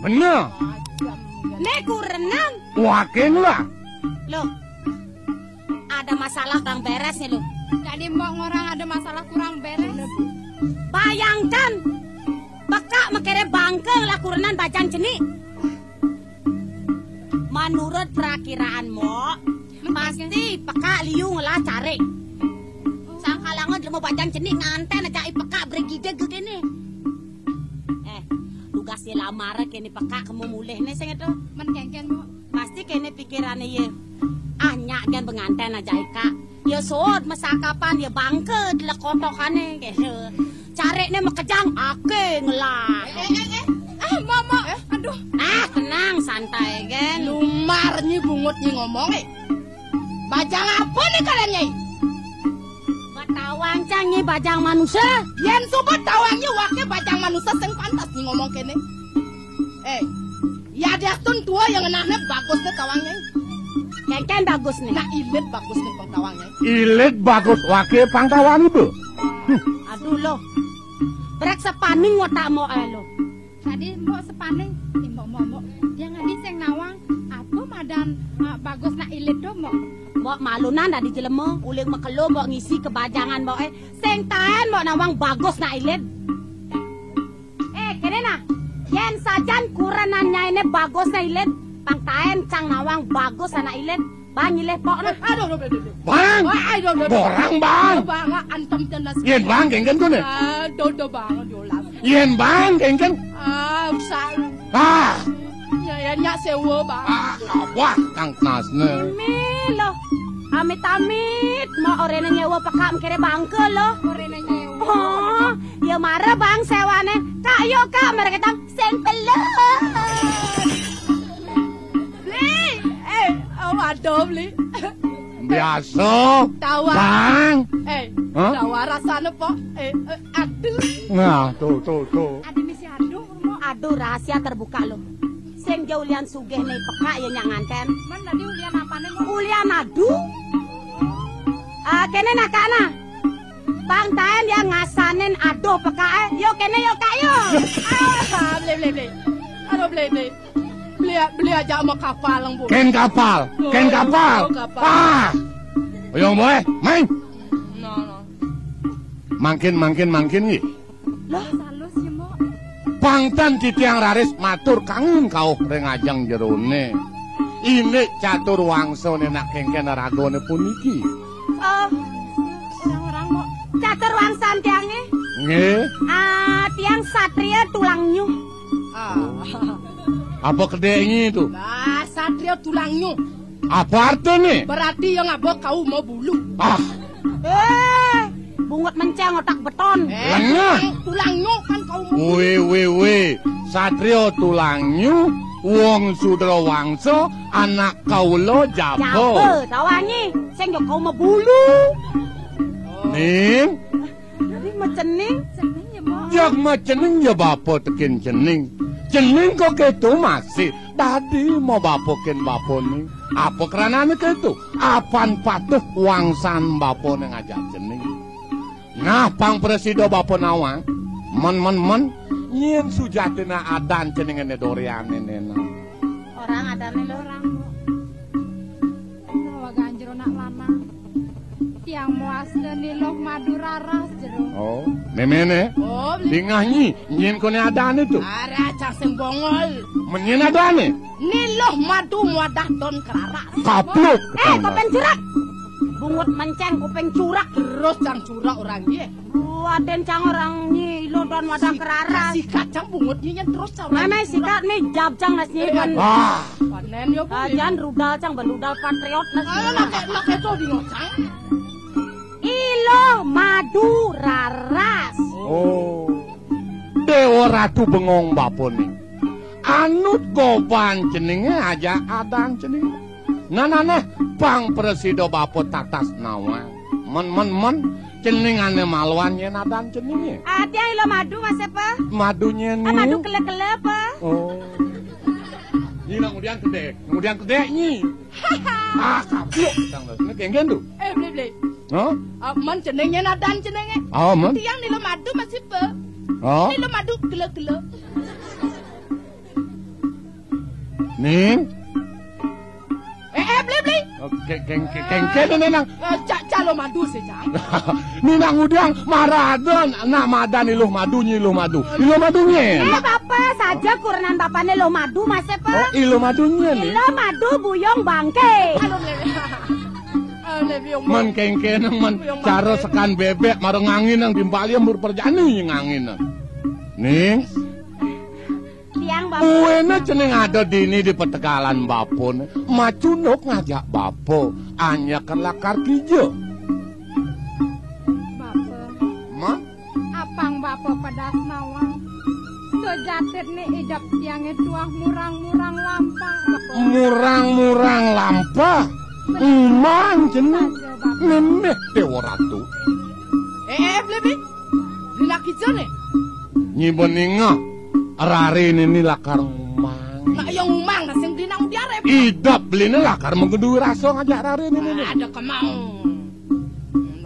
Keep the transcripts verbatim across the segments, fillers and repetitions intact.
Nah. Né kurenan. Waké lah. Loh. Ada masalah kurang beres nih, loh. Jadi mbok ngorang ada masalah kurang beres. Bayangkan, pekak makéré bangké ngelah kurenan bajang cenik. Menurut perakiraan mbok, pasti pekak liu ngelah carik. Sangkalanga jelema bajang cenik ngantén ajak i pekak brégidé kéné. Eh, tugas lamaré kéné pekak kemu mulihné sing itu. Men kéngkén, mbok. Pasti kéné pikirané yé. Ah, nyak gén pengantén ajak i kak. Ya sud mesakapan ya bangké delekotokané kéné. Carikné makejang aké ngelah. Eh, eh, eh, eh. Ah, mbok, mbok. Aduh. Ah, tenang, santai gén. Lumar nyi bungut nyi ngomong, eh. Bajang apa né kalian, Nyai? Betawang cang nyi bajang manusa. Yén suba tawang nyi waké bajang manusa sing pantes nyi ngomong kéné. Eh, ya diastun tua yang ngenahné bagusné tawang, Nyai. Kénkén bagusné. Nah, ilit bagusné pang tawang, Nyai. Ilit bagus waké pang tawang ibu. Aduh, lo. Brek sepaning watak mbok aé, lo. Tadi mbok sepaning, ih, mbok, mbok, mbok. Yang adi sing nawang, apa madan, eh, bagus nak ilit to, mbok? Mbok malunan dadi jelema, uling makelo mbok ngisi kebajangan mbok, eh. Sing taén mbok nawang bagus nak ilit. Eh, kéné nah. Yén sajan kurenan nyainé bagus nak ilit, pang taén cang nawang bagus anak ilit. Bang, nyilih pok nah. Aduh, aduh, aduh, aduh. Bang. Wah, aduh, aduh, aduh. Borang, Bang. Aduh, Bang, ah, antem tenas. Yén Bang kéngkén to né. Aduh, aduh, Bang, diolah. Yén Bang kéngkén. Ah, usah. Ah. Ya, ya, nyak séwa, Bang. Ah, wah, kang tenasné. Milo. Amit-amit, mbok oréné nyéwa pekak makéré bangké lo. Oréné nyéwa. Oh, ya mara Bang séwané. Kak, yo, Kak, mara ketang sing telu. Bli. Eh, oh, waduh, Bli. Biasa. Tawar. Bang. Eh, hah? Tawar rasané, pok. Eh, eh, aduh. Nah, tuh, tuh, tuh. Adi misi aduh, Mbok. Aduh, rahasia terbuka lo. Sing ja ulian sugih né pekak ya nyak ngantén. Men tadi ulian apané, Mbok? Ulian aduh. Ah, kéné nah, Kak, nah. Bang Taén ya ngasanin aduh pekaké. Yo kéné yo, Kak, yo. Ah, Bli, Bli, Bli. Aduh, Bli, Bli. Beli, beli aja sama kapal, Mbok. Kén kapal, kén kapal. Oh, kapal. Ah. Oyong boy, main. No, no. Mangkin, mangkin, mangkin nggih. Lah, halus ya, Mbok. Pang ten titiang raris matur kangin kauh ring ajeng jeroné. Indik catur wangsané nak kéngkén ragané puniki. Oh, orang-orang, Mbok. Catur wangsan tiangé? Nggih. Ah, tiang satria tulang nyuh. Ah. Apa kedéknyi to? Lah, satria tulang nyuh. Apa artiné? Berarti yang apa kau mau bulu? Ah. Eh, bungut menceng otak beton. Eh, lengah. Tulang nyuh kan kau mau bulu. Wé, wé, wé. Satria tulang nyuh, wong sudra wangsa, anak kaula jaba. Jaba, tawangi. Sing ya kau mau bulu. Ning. Dadi macening. Cening ya, Mbok. Yén macening ya bapa tekén cening. Cening kok kéto masih dadi mau bapa kén bapané. Apa kranané kéto? Apan patuh wangsan bapané ngajak cening. Nah, pang prasida bapa nawang. Men, men, men. Nyén sujatiné adan ceningé né Doriané néna. Orang adané lo. Orang, Mbok. Rawagan jero nak lanang. Tiang muasna niluh madu raras jero. Oh, méméné. Oh, Bli. Dingah nyi, nyén koné adané to? Ara cang sing bongol. Men nyén adané? Niluh madu muadah don keraras. Kapluk. Eh, kuping curak. Bungut menceng kuping curak. Terus cang curak orang dia. Waden cang orang nyi ilo don wadah keraras. Sikat cang bungut nyi nyén terus cang. Mémé sikat mi jab cang nas nyi. Eh, ban. Wah. Panen yo, ah, Bli. Jan rudal cang ban rudal patriot nas. Ayo, nyi. Laki, laki to di ngocang. Ilo madu raras. Oh. Déwa Ratu bengong bapané. Anut goban ceningé aja adan ceningé. Nah, nah, nah, pang prasida bapa tatas nawang. Men, men, men, cening ané maluan yén adan ceningé. Ah, tiang ilo madu, Mas, apa? Madu nyén. Ah, madu kele-kele apa? Oh. Nyi nak ngudiang kedék, ngudiang kedék nyi. Ah, kapluk. Tang, ini kéngkén to. Eh, Bli, Bli. Hah? Ah, men cening nyén adan ceningé. Oh, men. Tiang nilo madu masih pe. Oh. Nilo madu kele-kele. Ning. Eh, eh, Bli, Bli. Oh, ke-, keng-, ke-, keng-, kene, Nang. Eh, ca-, calo madu sih, Cang. Ni Nang Udiang, marada nak madan Iluh Madu, Nyi Iluh Madu. Iluh Madu nyen. Eh, Bapa, saja kurenan Bapane Iluh Madu, Mas, apa? Oh, Iluh Madu nyen, nih. Iluh Madu buyung bangke. Aduh, Bli, Bli. Eh, Bli, buyung bangke. Men keng-kene, men buyung cara bangke. Sekan bebek, mara ngangin nang timpal ya, mur perjani ngangin nang. Ning. Tiang, Bapa. Kuwene cening ada dini di petegalan Bapane. Macunduk ngajak Bapa, anyaken lakar kija. Bapa. Ma? Apang Bapa pedas nawang. Sejatine idep tiange tuah murang-murang lampah, Bapa. Murang-murang lampah? Umang cening. Saja, Bapa. Memeh Dewa Ratu. Eh, eh, Bli, Bli. Lila kija ne? Nyi Beninga, rare nene lakar ngumang. Nak ya ngumang, sing beli nang diare. Idep beline lakar menggeduhi rasa ngajak rare nene. Ada kemau.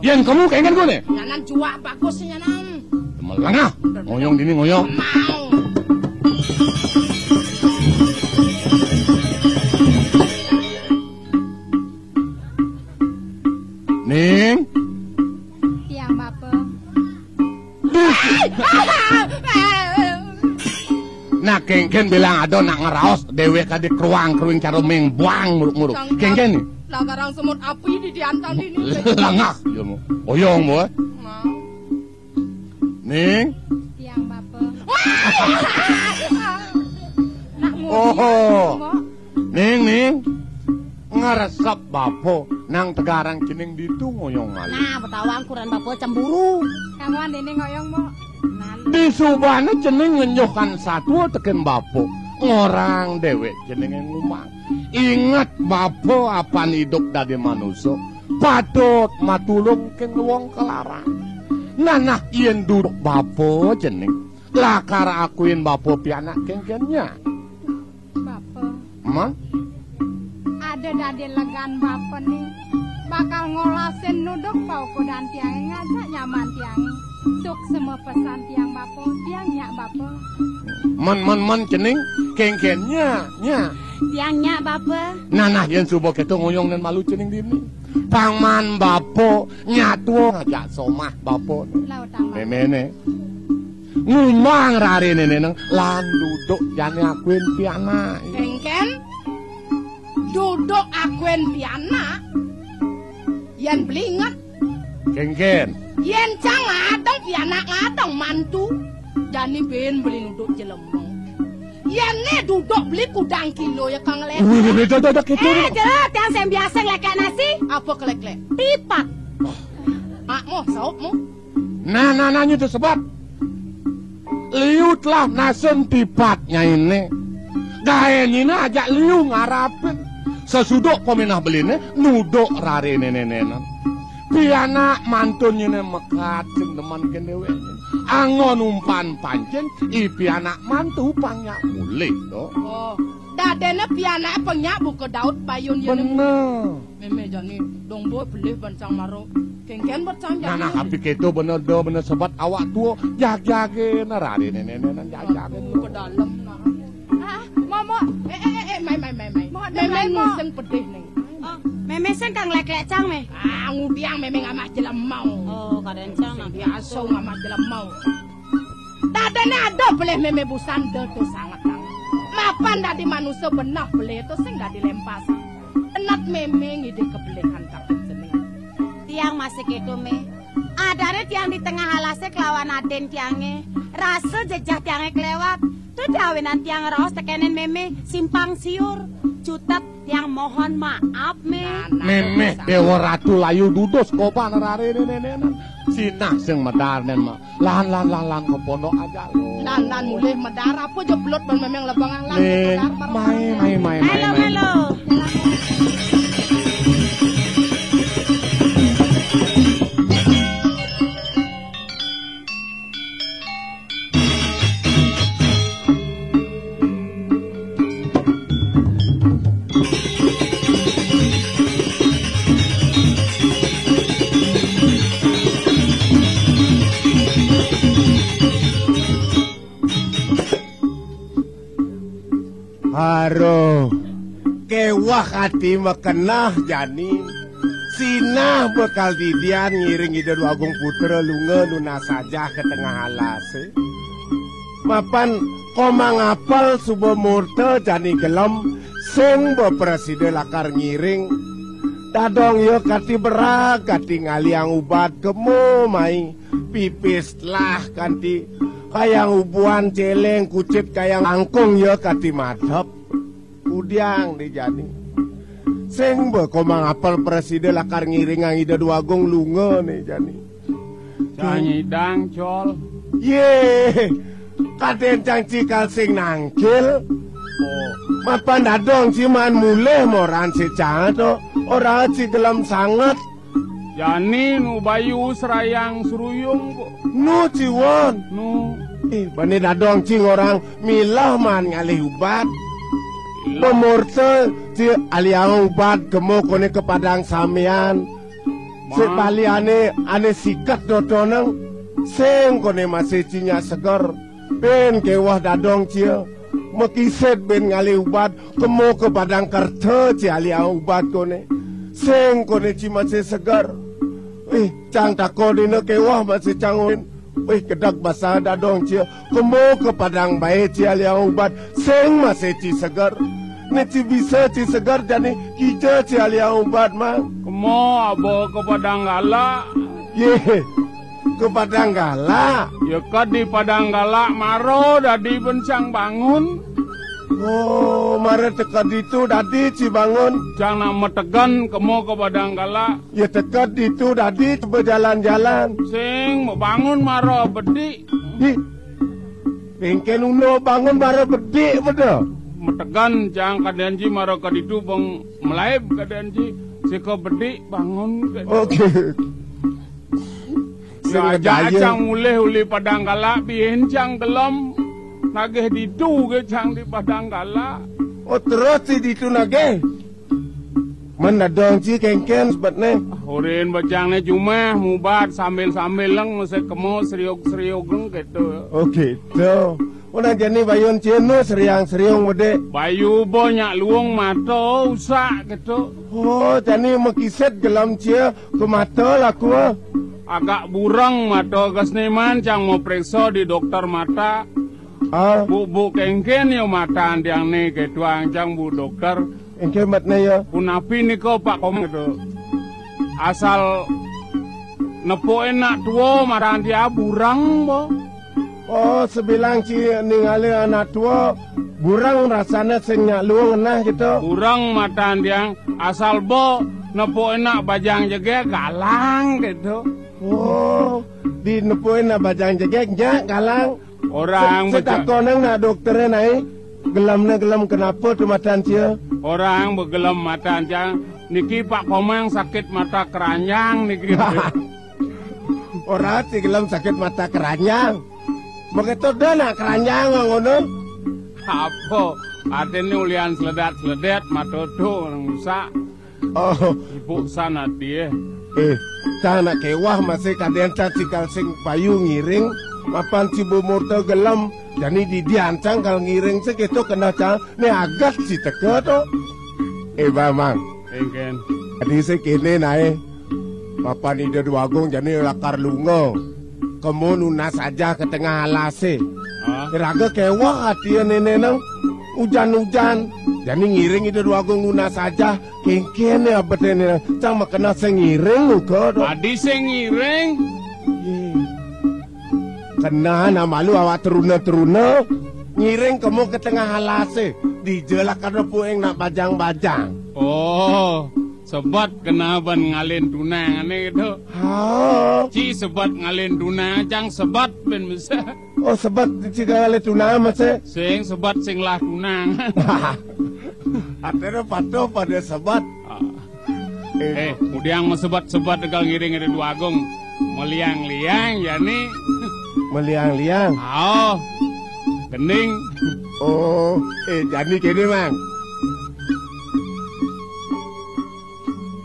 Yen kemu kengken kone. Nyanan juak bagus nyanan. Melengah. Ngoyong dini ngoyong. Kemau. Ning. Tiang, Bapa. Nah, kengken bilang ada nak ngeraos dewek kadi kruang-kruing cara mengbuang muruk-muruk. Kengken nih. Lah karang semut api di diantan ini. Lengah, ya mu. Oyong mu. Eh. Mau. Ning. Tiang, Bapa. Nak ngudi, Mbok. Ning, Ning. Ngresep Bapa nang tegarang cening ditu ngoyong malu. Nah, betawang kuran Bapa cemburu. Kanggoan dene ngoyong, Mbok. Nah. Disubane cening ngenjohan satua teken Bapa. Ngorang dewek cening ngumang. Inget Bapa apan idup dadi manusa. Patut matulung keng wong kelaran. Nah, nah, yen duduk Bapa cening. Lakar akuin Bapa pianak kengkennya. Bapa. Man? Ada dadi legan Bapa nih. Bakal ngolasin nuduk paukudan tiange ngajak nyaman tiange. Suksema pesan tiang Bapa, tiang nyak Bapa. Man, man, man cening kengkennya, nya. Tiang nyak Bapa. Nah, nah, yen suba keto ngoyong nen malu cening dini. Pangman Bapa nyatua ngajak somah Bapa. Laut amat. Memene. Ngumang rare nene neng lan duduk jane akuin pianak. Kengken? Duduk akuin pianak? Yen beli inget. Kengken? Yen cang ngadeng pianak ngadeng mantu. Jani ben beli nuduk jelema. Yen ne duduk beli kudang kilo ya kang leh. Wih, wih, wih, dah, dah, dah, gitu. Eh, jelas yang saya biasa ngelek-lek nasi. Apa kelek-lek? Tipat. Mak mo, saup mo. Nah, nah, nah, nyu sebab. Liu telah nasen tipatnya ini. Gaenina ajak liu ngarapin. Sesuduk peminah beline, nuduk rare nene-nenan. Pianak mantun nyene mekat sing demen ken dewek. Anggon umpan pancing, i pianak mantu pangyak mulih, to. Oh, dadene pianak pangyak buka daud payun ya. Bener. Meme jani, dong boy pelih bancang maro. Kengken bancang jani. Nah, nah, api keto bener do, bener sebat awak tua. Jag-jage, nah, rare nene-nenan jag-jage. Aku ke dalam, nah. Ah, Mama. Eh, eh, eh, eh, mai, mai, mai, mai. Mama, meme mai, Mama. Nuseng pedih, Neng. Oh, meme sing kang lek-lek cang, me. Ah, ngudiang meme ngamah jelemau. Oh, kadang cang. Sing biasa ngamah jelemau. Dadene ada pelih meme busan de tu sanget, Kang. Mapan dadi manusa benah pelih tu sing dadi lempasan. Enat meme ngidih kepelihan kakek jenengan. Tiang masih kedo, me. Adane tiang di tengah alase kelawan aden tiange. Rasa jejah tiange kelewat. Tu dawinan tiang raos tekenen meme simpang siur. Cutet tiang mohon maaf, me. Nah, nah, memeh dosa. Dewa Ratu layu dudus koban rare nenenan. Sinah sing medarnen ma. Lan, lan, lan, lan ke pondok aja lo. Lan, lan mulih medar apa je belut ban memeng lebangan lan. Ning, medar baru mai, mai, mai, mai, melo, mai. Melo. Aduh, kewah ati makeneh jani. Sinah bakal didian ngiring Ida Dwagung Putra lunga nunas ajah ka tengah alase. Mapan Komang Apel suba murta jani gelem, sing ba prasida lakar ngiring. Dadong ya kati berag, kati ngaliang ubat kemo mai. Pipis telah kanti kayang ubuan celeng, kucit kayang langkung ya kati madep. Kudiang di jani. Sing ba Komang Apel prasida lakar ngiringang Ida Dwagung lunga ne jani. Cang nyidang, Col. Ye, kaden cang cikal sing nangkil. Oh. Mapan dadong ci maan mulih moran si cang to. Ora ci gelem sanget. Jani nu bayu serayang seruyung kok. Nu ciwon. Nu. Eh, bani dadong ci ngorang milah maan ngalih ubat. Pemurta ci aliang ubat kemo kone ke padang samian. Sik baliane ane siket dotoneng, sing kone masih cinya seger. Ben kewah dadong cia. Makisit ben ngalih ubat, kemo ke padang kerta ci aliang ubat kone. Sing kone ci masih seger. Ih, cang tako dina kewah masih cang. Wih, kedek basa dadong cia. Kemo ke padang bae ci aliang ubat, sing masih ci seger. Ne ci bisa ci seger jani kija ci aliang ubat, Mang. Kemo aba ke padang galak. Ye, ke padang galak. Ya ke di padang galak maro dadi ben cang bangun. Oh, mara teka ditu dadi ci bangun. Cang nak metegen kemo ke padang galak. Ya teka ditu dadi bejalan-jalan. Sing, bangun mara bedik. Ih, pengken uno bangun mara bedik beda. Metegan cang kaden ji mara ka ditu beng melaib kaden ji. Sika bedik bangun kaden. Oke. Sing ya aja ngejaya. Cang mulih uli padang galak, biin cang gelem. Nagih ditu ke cang di padang galak. Oh, terus si ditu nagih. Men dadong ci kengken sebetne. Urin bacang ne jumah mubat sambil-sambil leng mesti kemo seriuk-seriuk leng gitu. Oh gitu. Unang jani bayun ci nu seriang-seriung bedik. Bayu bo nyak luung mata usak gitu. Oh, jani makisit gelem cia ke mata laku. Agak bureng mata ke seniman cang mau periksa di dokter mata. Ah. Bu, bu kengken yo mata antiang ne ke tuang cang bu dokter. Engke matne ya. Punapi nika Pak Komang tu? Asal nepukin nak tua marang dia burang bo. Oh, sebilang ci ningali anak tua, burang rasane sing nyak luung ngenah gitu. Burang matan tiang, asal bo nepukin nak bajang jegeg galang gitu. Oh, di nepukin nak bajang jegeg nyak galang. Orang se-, beca- setakonang nak doktere nai, gelamne gelem kenapa tu matan cia? Orang begelem matan cia, niki Pak Komang sakit mata keranjang niki. Orang ti gelem sakit mata keranjang. Begitu dah nak keranjang ngono. Apa? Artine ulian seledat-seledet mata tu orang rusak. Oh. Ibu sana dia. Eh, cang nak kewah masih kaden cang cikal sing payu ngiring, mapan ci bumurta gelem, jani didian cang kal ngiring segitu kena cang, ne agat ci teka tu. Eh, Bamang. Engken. Adi sing kene nae, mapan Ida Dwagung jani lakar lunga. Kemo nunas ajah ke tengah alase. Ah. Raga kewah atie nene nang. Ujan-ujan. Jani ngiring Ida Dwagung nunas ajah. Kengkene abetene nang. Cang makena sing ngiring uga tu. Adi sing ngiring. Ye. Kena namalu awak teruna-teruna. Ngiring kemo ke tengah alase. Dija lakar nepuing nak bajang-bajang. Oh, sebet kena ban ngalin tunang ane gitu. Ha. Ci sebet ngalin tunang, cang sebet ben mesa. Oh, sebet ci ngalin tunang masa. Sing sebet sing lah tunang. Artine patuh pada sebet. Ah. Eh, eh, udiang mesebet-sebet tegal ngiring ada dua agung. Meliang-liang, ya ni. Meliang-liang. Oh, kening. Oh, eh, jadi kene, Mang.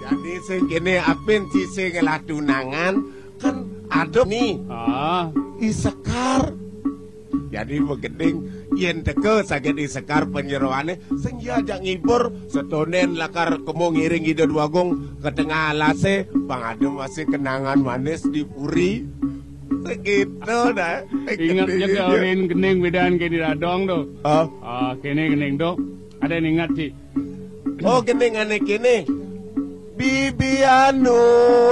Jadi sing kene apin ci sing ngelah tunangan, kan ada ni. Ah. I Sekar. Jadi begending, yén teka saget I Sekar panyeroané, sing ya ajak ngibur, satonden lakar kema ngiring Ida Dwagung ka tengah alasé, pang ada masih kenangan manis di puri. Segitu dah. Ingat je ke orin gending bedan ke di radong tu. Ah. Ah, kene gending tu. Ada ingat, Cik? Oh, gending ané kene. Bibi anu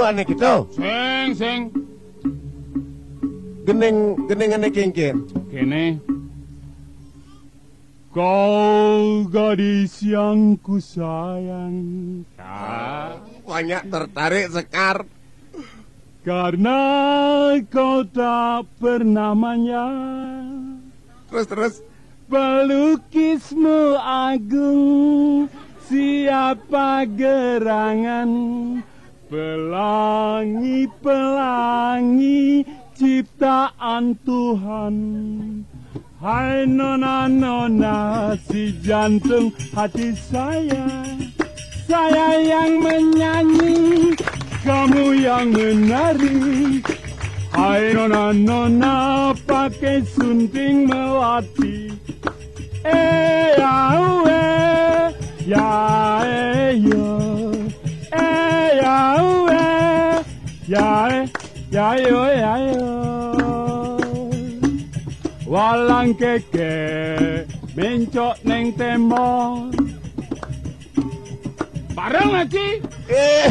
ané kita. Sing, sing. Gending, gending ané kengken. Kene. Kau gadis yang kusayang. Ah, banyak tertarik Sekar. Karena kau tak pernah manja. Terus, terus. Pelukismu agung, siapa gerangan? Pelangi-pelangi ciptaan Tuhan. Hai nona-nona, si jantung hati saya. Saya yang menyanyi, kamu yang menari. Hai nona-nona, pakai sunting melati. Eh, ya, eh, ya, eh, yo. Eh, ya, eh, ya, eh, ya, yo, ya, yo. Walang keke, mencok neng tembok. Bareng lagi. Eh,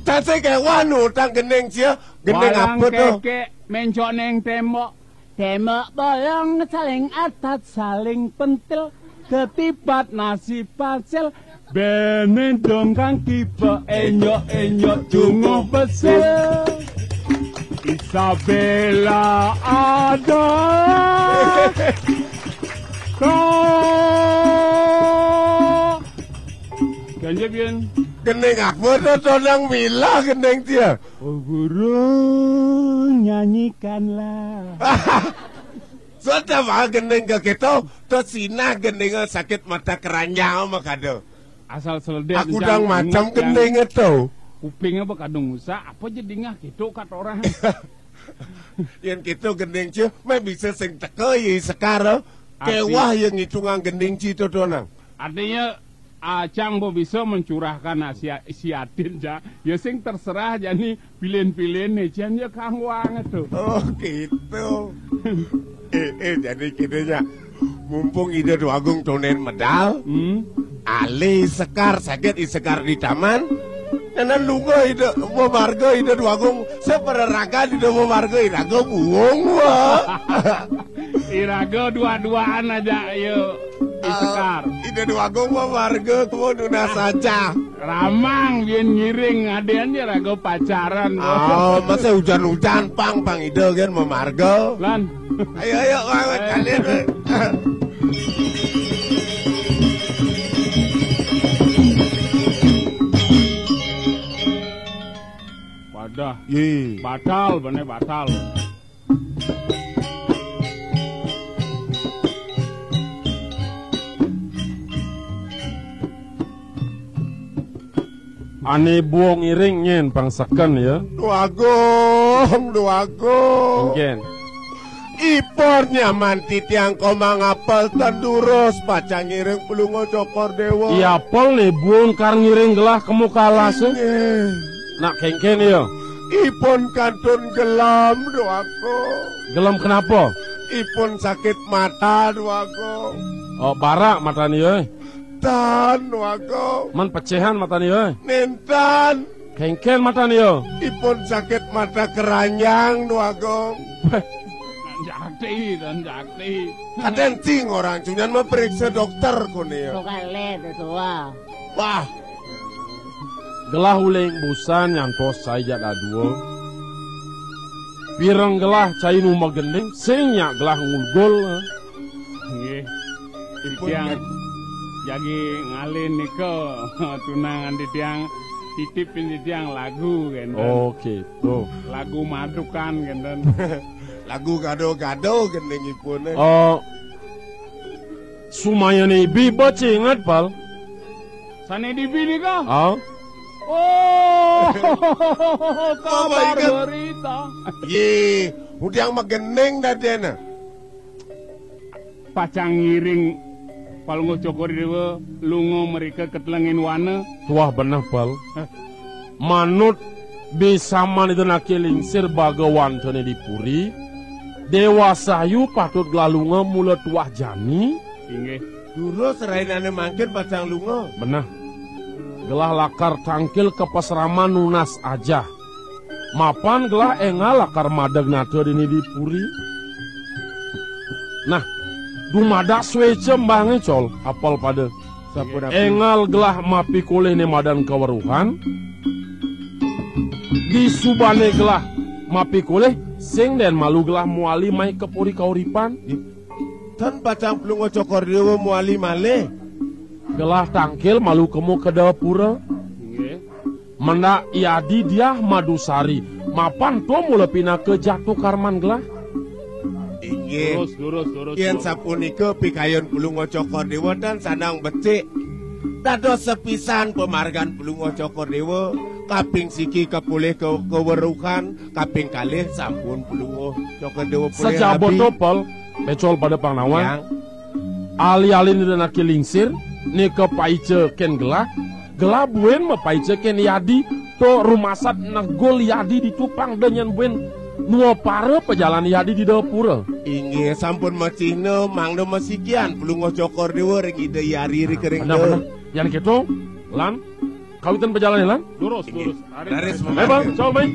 tasik kawan utang gending cia. Gending apa tu? Walang keke, mencok neng tembok. Tembok bolong saling atat, saling pentil. Ketipat nasi pacil. Benedong kang kipe, enjok-enjok cunguh besil. Isabella ada. Kau. Ganjil, Bian. Gending apa tu, Tonang Mila gending cia? Oh, guru, nyanyikanlah. Sudah mah gending ke kita, tu sinah gending sakit mata keranjang mah kada. Asal seledek. Aku dang macam gending itu. Kupingnya bakadung usah, apa je dingah gitu kat orang. Yang gitu gending cia, meh bisa sing teka ya Sekar. Kewah yang ngitungang gending cia tu, Tonang. Artinya, Acang bo bisa mencurahkan isi atin ja. Ya sing terserah jani pilih-pilih nih, jan ya kangwang tu. Oh, gitu. Eh, eh, jadi kini nya. Mumpung Ida Dwagung tonden medal, hmm, alih Sekar saget I Sekar di taman. Nana lunga Ida, mamarga Ida Dwagung, saperaragan Ida mamarga iraga buung, wah. Iraga dua-duaan aja, ayo. I Sekar. Ida Dwagung mamarga, kamu nunas aja. Ramang, bian ngiring, adean ya raga pacaran. Oh, masa hujan-hujan, pang, pang Ida kan mamarga. Lan. Ayo, ayo, wah, wah, kalian, wah. Wadah. Ye. Batal, bener batal. Ane buong iring nyen pang seken ya. Duagung, duagung. Ngen. Ipun nyaman titiang komang apel tendurus pacang ngiring pelunga Cokor Dewa. Iya apel ne buong kar ngiring gelah kemu kalas. Nggih. Nak kengken ya. Ipun kantun gelem, Duagung. Gelem kenapa? Ipun sakit mata, Duagung. Oh, barak mata ni, eh. Tan, Duagung. Man pecehan mata ni, eh. Nintan. Kengken mata ni, eh. Ipun sakit mata keranjang, Duagung. Jakti, dan jakti. Katen cing orang cunyan memeriksa dokter kuni ya. Bukan le, tua. Wah. Gelah uling busan nyantos cai jak dadua. Pireng gelah cai nu magending, sing nyak gelah ngulgul. Nggih. Titiang jagi ngalih nika tunangan titiang titipin titiang lagu kenten. Oke, tuh. Lagu madukan kenten. Lagu gado-gado gendingipun, eh. Oh. Sumayane ibi baca ingat, Pal. Sane dibi nika? Ah. Oh, kabar berita. Ye, udah magending dadena. Pacang ngiring Palungguh Cokor Dewa lunga mrika ka Telenging Wana. Tuah beneh, Pal. Hah? Manut bisaman Ida Naki Lingsir bagawantané di puri, Déwa Sayu patut gelah lunga mula tuah jani. Inggih. Durus rainane mangkin pacang lunga. Beneh. Gelah lakar tangkil ka pasraman nunas ajah. Mapan gelah énggal lakar madeg nata dini di puri. Nah, dumadak suéca embangé, Col, apal pada. Sampun, Api. Énggal gelah mapikolih né madan kaweruhan. Disubané gelah mapikolih, sing dén malu gelah mawali mai ka puri kauripan. Tan pacang Palungguh Cokor Dewa mawali malih. Gelah tangkil malu kema ka dapura. Inggih. Mendak Yadi Diah Madusari, mapan to mula pinaka jatu karman gelah. Inggih. Durus, durus, durus, yén durus. Sapunika pikayun Palungguh Cokor Dewa tan sandang becik. Dados sepisan pamargan Palungguh Cokor Dewa, kaping siki kapolih ka, kaweruhan, kaping kalih sampun Palungguh Cokor Dewa polih. Sajaba rabi. To, Pal, Col pada pang nawang. Yang. Ali-alin Ida Naki Lingsir, nika paica kén gelah, gelah buin mapaica kén Yadi, to rumasat negul Yadi ditu pang da nyén buin nuapara pajalan Yadi di dapura. Inggih, sampun macihna mangda masikian Palungguh Cokor Dewa ring Ida Hyang Rikering. Beneh, beneh. Yan kéto, lan Kawitan pajalané, lan? Lurus, lurus. Inggih. Laris. Laris. Ayo, Bang, mangga. Col, mai.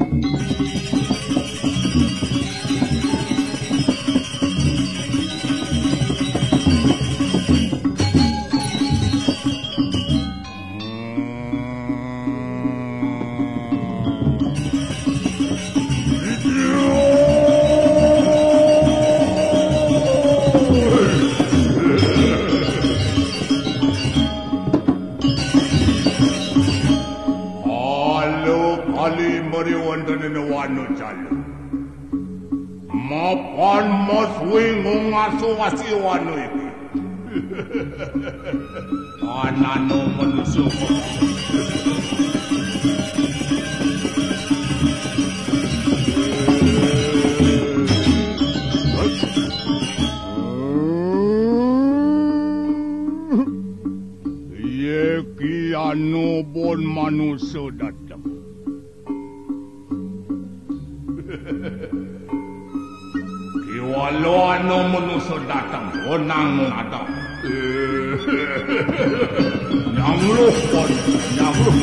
Kala kali mari wonten ing wana jala. Mapan maswi ngungasuh-asih wana iki. Anana manusa. Yé ki anu bon manusa dateng. Kiwala anu manusa dateng, onang ada. Nyangluh pon, nyangluh.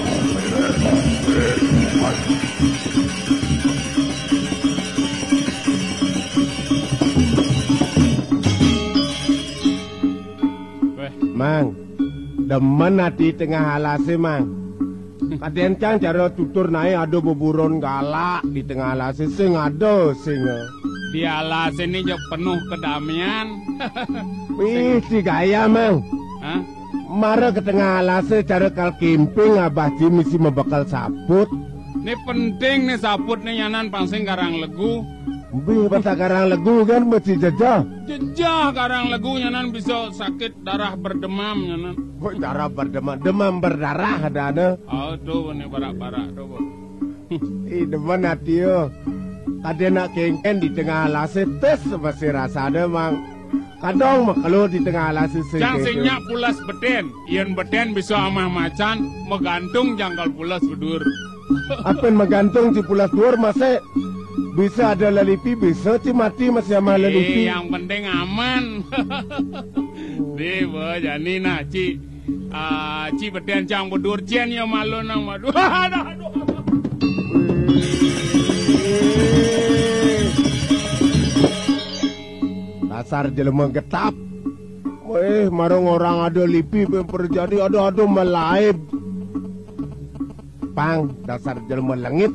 Wéh. Mang, demen ati tengah alasé, Mang. Kadén cang cara tutur naé ada beburon galak di tengah alasé, sing ada, sing. Di alasé né ja penuh kedamaian. Wih, si gaya, Mang. Hah? Mara ke tengah alasé cara kal kémping abah ci misi mabekal saput. Né penting né saput né nyanan pang sing garang legu. Bih, bata garang legu kan mesti jejeh. Jejeh garang legu nyanan bisa sakit darah berdemam nyanan. Kok darah berdemam? Demam berdarah ada, ada. Oh, tuh, né barak-barak tuh, Bu. Ih, demen ati, yo. Kadén nak kéngkén di tengah alasé, tes masih rasa ada, Mang. Kadang makelo di tengah alasé sing. Cang sing kéngkén. Nyak pules betén. Yén betén bisa amah macan, magantung jangkal pules bedur. Apin magantung ci pules duur, masih bisa ada lelipi, bisa ci mati masih amah lelipi. Eh, yang penting aman. Dé, bo, jani nah, Ci. Ah, Ci betén cang bedur, cén ya malu nang madu. Aduh, aduh. Dasar jelema getap. Wéh, marang orang ada lipi pemper jadi ada-ada malaib. Pang, dasar jelema lengit.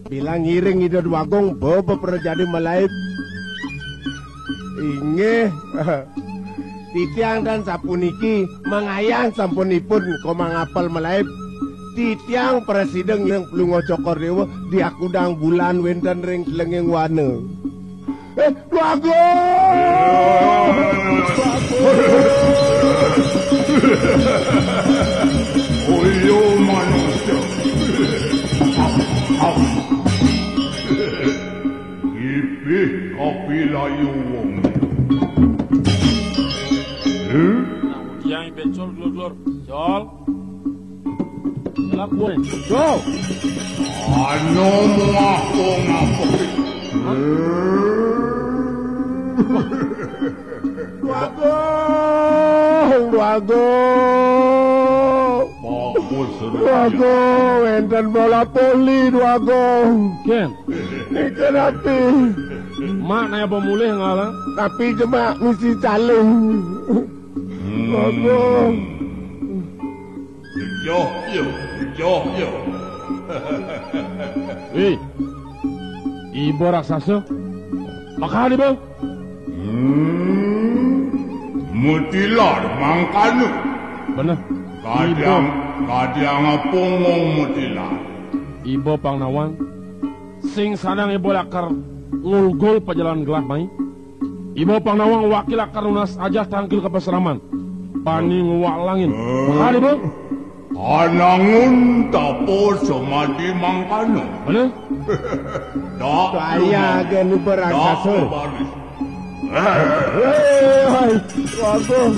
Bilang ngiring Ida Dwagung, bebe pernah jadi malaib. Inggih. Titiang dan sapuniki, mangayang sampunipun komang apel malaib. Titiang prasida ngiring Palungguh Cokor Dewa, diakudang bulan wénten ring telenging wana. Eh, Dwagung! Oyo manusia. Ipih kapilayu wong. Col, glor, glor. Col. Lakuan. Col. Anu muah kong apa? Duagung, Duagung. Bagus, Duagung, wénten bola voli, Duagung. Kén? Nika napi? Mak naya pemulih ngala. Tapi jemak misi calung. Hmm. Duagung. Yo, yo, yo, yo. Wih. Iba raksasa. Makani, Bang. Hmm. Mutilar mangkana. Bener. Kadiang, iba. Kadiang apa ngomong mutilar? Iba pang nawang. Sing sanang iba lakar ngulgul pajalan gelah mai. Iba pang nawang wakil lakar nunas ajah tangkil ka pasraman. Bani nguwak langin. Makani, Bang. Anangun tapa samadi mangkana. Bener? Dak kaya lumang. Gani beraksasa. Dak baris. Hei, hai, Duagung.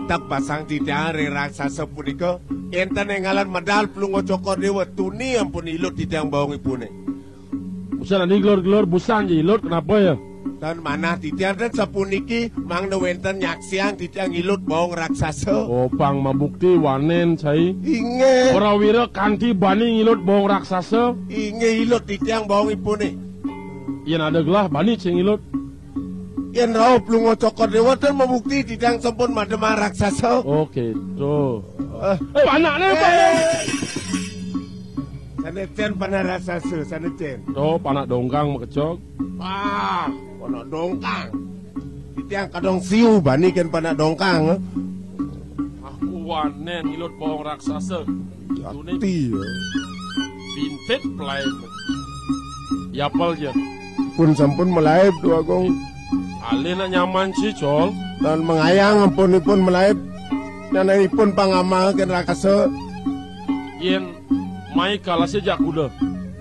Tak basang titiang ring raksasa punika, énten énggalan medal Plunga Cokor Déwa, tuni ampun ilut titiang baongipuné. Busan adi gelor-gelor, busan ja ilut, kenapa ya? Tan manah titiang ten sapuniki, mangda wénten nyaksiang titiang ilut baong raksasa. Oh, pang mabukti wanén, cai. Inggih. Prawira kanti bani ngilut baong raksasa. Inggih, ilut titiang baongipuné. Yén ada gelah, bani cai ngilut. Yén rauh Plunga Cokor Déwa ten mabukti titiang sampun mademang raksasa. Oh, gitu. Eh. Eh, panakné, eh. Panakné. Sané cén panah raksasa, sané cén. Oh, panak dongkang makecog. Ah, panak dongkang. Titiang kadong siu bani kén panak dongkang. Aku wanén ngilut baong raksasa. Jati, ya. Bintit pelaib. Yapal ja. Pun sampun malaib, Duagung. Alih nak nyaman ci, Col. Tan mangayang ampun ipun malaib. Nyanan ipun pang amah kén raksasa. Yén mai kalasé jak kuda.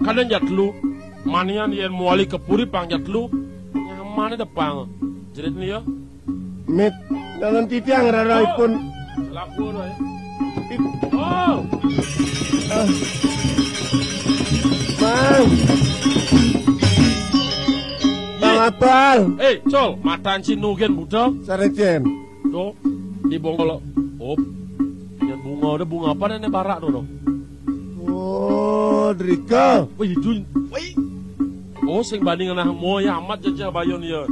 Kadén jak telu. Manian yén mawali ka puri pang jak telu. Nyamané da pang. Jerit né ya. Mit, nyanan titiang rara ipun. Laku dah ya. Oh. Ah. Bang. Bang Apal. Eh, Col, matan ci nugén buta. Sarécén. Tuh, di bongkol. Op. Yang bunga ada bunga apa nih barak tuh, tuh? Oh, drika. Wih, itu. Wih. Oh, sing banding anak moya amat jajah bayon ya.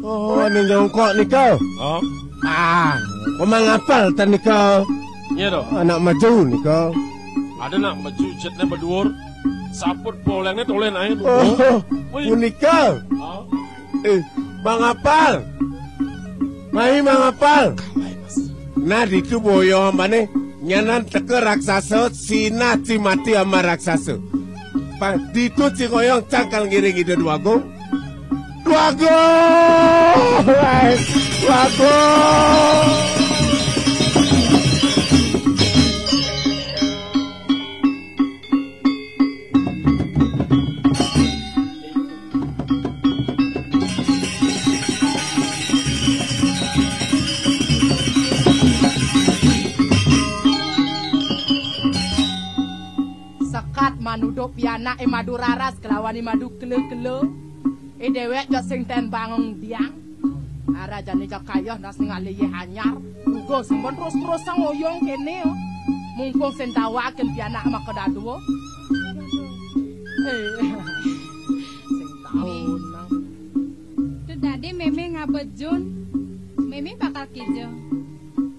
Oh, ini nyongkok nika. Oh. Ah, memang apal tan nika. Iya, tuh. Anak maju nika. Ada nak maju cetnya berduur. Saput polengnya toleh naik tuh. Oh, wih. Punika. Oh. Eh, Bang Apal. Mai Bang Apal. Nah, ditu boya ambané nyanan teka raksasa, sinah cimati ambar raksasa. Pa, ditu cingoyong cangkal ngiring Ida Dwagung. Dwagung! Hai, Dwagung! Sekat manuduh pianak i madu raras kelawan i madu kela-kela. I déwék ja sing ten bangung diang. Ara jani ja kayeh nas ningali yéh anyar. Uga sing ban terus-terus ngoyong kéné, oh. Mumpung sing tawakin pianak maka dadua. Eh, sing tahu nang. Tuh dadi mémé ngaba jun. Mémé bakal kija.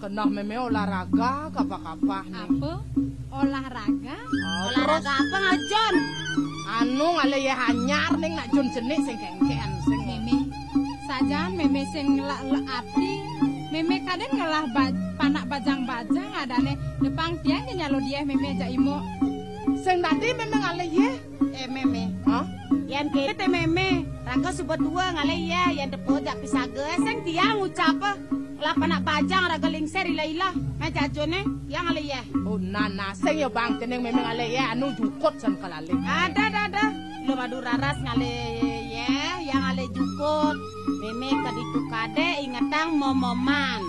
Keneh mémé olahraga kapah-kapah né. Apa? Olahraga? Ah, olahraga terus? Apa, Jun? Anu, ngalih yéh anyar ning nak jun jenik sing kéngkén sing. Mémé. Sajan mémé sing ngelak-lek ati. Mémé kadén ngelah ba-, panak bajang-bajang adané depang tiang ja nyalud yéh mémé jak imuk. Sing dadi mémé ngalih yéh. Eh, mémé. Hah? Yén kéné té mémé, raka suba tua ngalih yéh, yén depa jak pisaga, sing tiang ngucap, eh. Lah panak bajang raga lingsir ila-ila, mé jajoné, tiang ngalih yéh. Oh, nana, sing ya bang, cening mémé ngalih yéh, anu jukut san kalalih. Ada, ada, ada. Lo Maduraras ngalih, ya, yang ngalih jukut. Mémé ka ditu kadé ingetang mememan.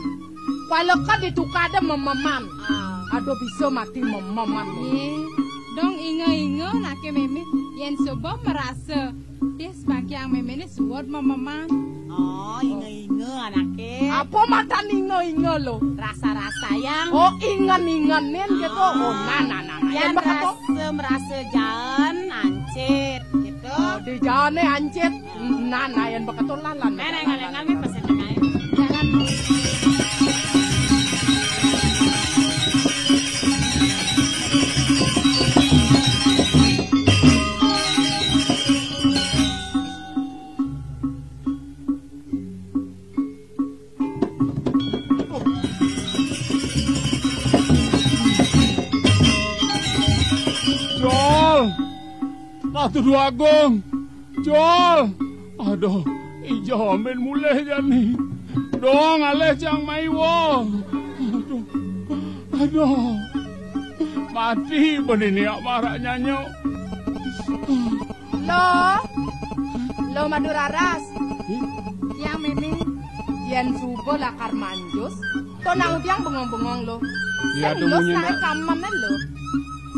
Pala ka ditu kadé mememan. Ah. Aduh, bisa mati mememan. Yé, dong inga-inga anaké mémé. Yén suba marasa, dih bangkiang méméné suud mememan. Oh, inga-inga anaké. Apa matan inga-inga lo? Rasa-rasayang. Oh, ingen-ingenin gitu. Oh, nah, nah, nah, nah. Yén yén beketo. Rasa, merasa jaen, ancit, gitu. Oh, di jaené ancit. Nah, nah, yén beketo lan, lan. Nah, nah, nah, nah, nah, nah, nah, nah. Jangan. Jol! Ratu Déwa Agung! Jol! Aduh, I Jamin mulih jani. Dong, alih cang maiwa. Aduh. Aduh. Mati benini ak marak nyanyo. Lo, lo Maduraras. Ih. Tiang mémé, yén suba lakar manjus, to nang tiang bengong-bengong lo. Iya, sing lo munyi saé nak. Kamené lo.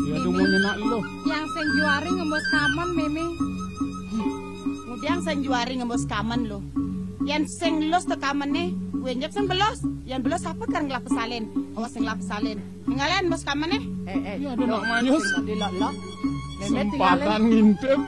Iya, mémé. Munyi nak lo. Tiang sing juari ngembus kamen, mémé. Ngudiang sing juari ngembus kamen lo. Yén sing lus to kamené, kuwi nyep sing belus. Yén belus sapa kar nglap salin? Awas sing nglap salin. Ngalén ngembus kamené. Eh, eh, iya, ada lo, nak manjus. Sing tadi lo, lo. Mémé sempatan tingalin. Ngintip.